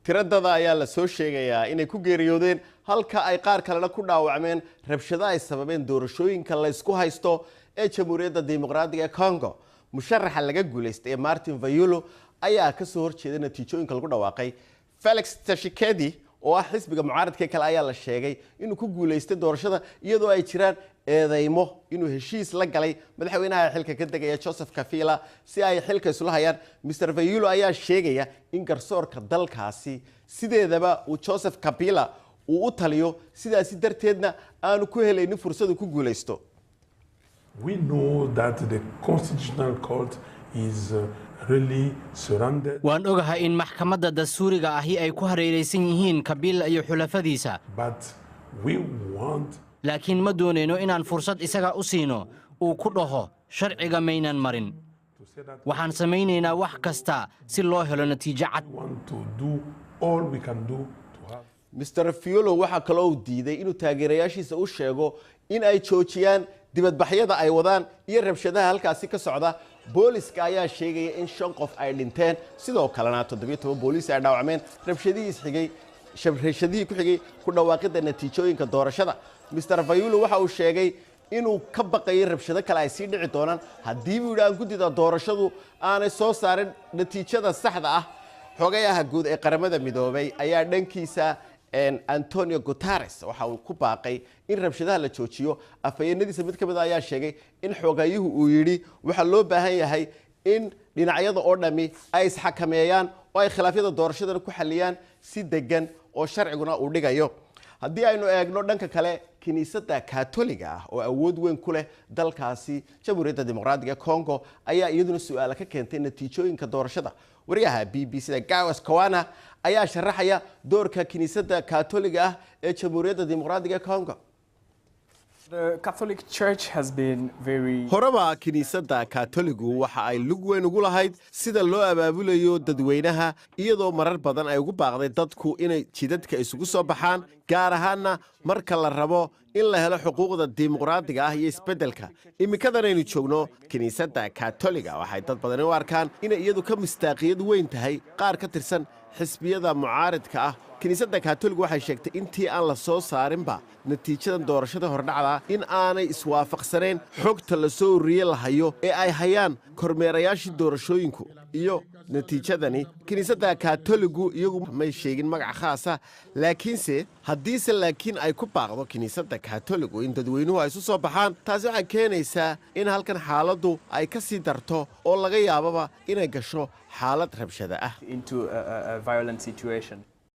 Tiradada ayaa la soo sheegayaa inay ku geeriyoodeen, halka ay qaar kalena ku dhaawacmeen rabshado ay sababeen doorashooyinka la isku haysto ee Jamhuuriyadda Dimuqraadiga ee Congo. Musharaxa laga guulaystay ee Martin Fayulu ayaa kasoo horjeeda natiijooyinka lagu dhawaaqay. Felix Tshisekedi oo ah xisbiga mucaaradka kale ayaa la sheegay inuu ku guulaystay doorashada, iyadoo ay jiraan eedeymo inuu heshiis la galay madaxweynaha xilka ka degaya Joseph Kabila si ay xilka isula hayaan. Mr Fayulu ayaa sheegaya in garsoorka dalkaasi sideedaba uu Joseph Kabila uu u taliyo, sidaasi darteedna aanu ku helaynin fursad uu ku guulaysto. We know that the Constitutional Court is really surrounded. Waan ogahay in maxkamadda dastuuriga ahi ay ku hareeraysan yihiin Kabila iyo xulafadiisa. But we want Laakiin ma doonayno inaan fursad isaga u siino uu ku dhaho sharciga maynan marin. to say that. Waxaan samaynaynaa wax kasta si loo helo natiijo cad. We want to do all we can do to have Mr Fayulu waxaa kaloo uu diiday inuu taageerayaashiisa u sheego in ay joojiyaan dibadbaxyada ay wadaan iyo rabshadaha halkaasi ka socda. Booliska ayaa sheegaya in shan qof ay dhinteen, sidoo kalena 17 booliis ay dhaawacmeen rabshadihii isxigay, rabshadihii ku xigay ku dhawaaqidda natiijooyinka doorashada. Mr Fayulu waxa uu sheegay inuu ka baqayay rabshado kale ay sii dhici doonaan haddii, buu yidhi, aan guddida doorashadu aanay soo saarin natiijada saxda ah. Xogayaha guud ee Qaramada Midoobay ayaa dhankiisa, Antonio Guterres, waxa uu ku baaqay in rabshadaha la joojiyo. Afhayeenadiisa mid ka mid a ayaa sheegay in xogayuhu uu yidhi waxaa loo baahan yahay in dhinacyada oo dhami ay isxakameeyaan oo ay khilaafyada doorashadana ku xaliyaan si degan oo sharciguna uu dhigayo. Haddii aynu eegno dhanka kale, kiniisadda Katoliga ah oo awood weyn ku leh dalkaasi Jamhuuriyadda Dimuqraadiga ee Congo ayaa iyaduna su-aala ka keentay natiijooyinka doorashada. Wariyaha BBC da Gawas Kawana ayaa sharaxaya doorka kiniisadda Katoliga ah ee Jamhuuriyadda Dimuqraadiga ee Congo. The Catholic Church has been very Horeba kiniisadda Katoligu waxa ay lug weyn ugu lahayd sida loo abaabulayo dadweynaha, iyadoo marar badan ay ugu baaqday dadku inay jidadka isugu soo baxaan, gaar ahaanna marka la rabo in la helo xuquuqda dimuqraadiga ah iyo isbeddelka. Iminkadan aynu joogno, kiniisadda Katoliga waxay dad badani u arkaan inay iyadu ka mistaaqiyad weyn tahay qaar ka tirsan xisbiyada mucaaridka ah. Kiniisadda Katoligu waxay sheegtay intii aan la soo saarinba natiijadan doorashada hordhacda in aanay iswaafaqsanayn xogta la soo ururiye la hayo ee ay hayaan kormeerayaashii doorashooyinku iyo natiijadani. Kiniisadda Katoligu iyagu may sheegin magac khaasa, laakiinse haddiise laakiin ay ku baaqdo kiniisadda Katoligu in dadweynuhu ay isu soo baxaan, taasi waxay keenaysaa in halkan xaaladdu ay ka sii darto oo laga yaababa inay gasho xaalad rabshada ah. into a violent situation.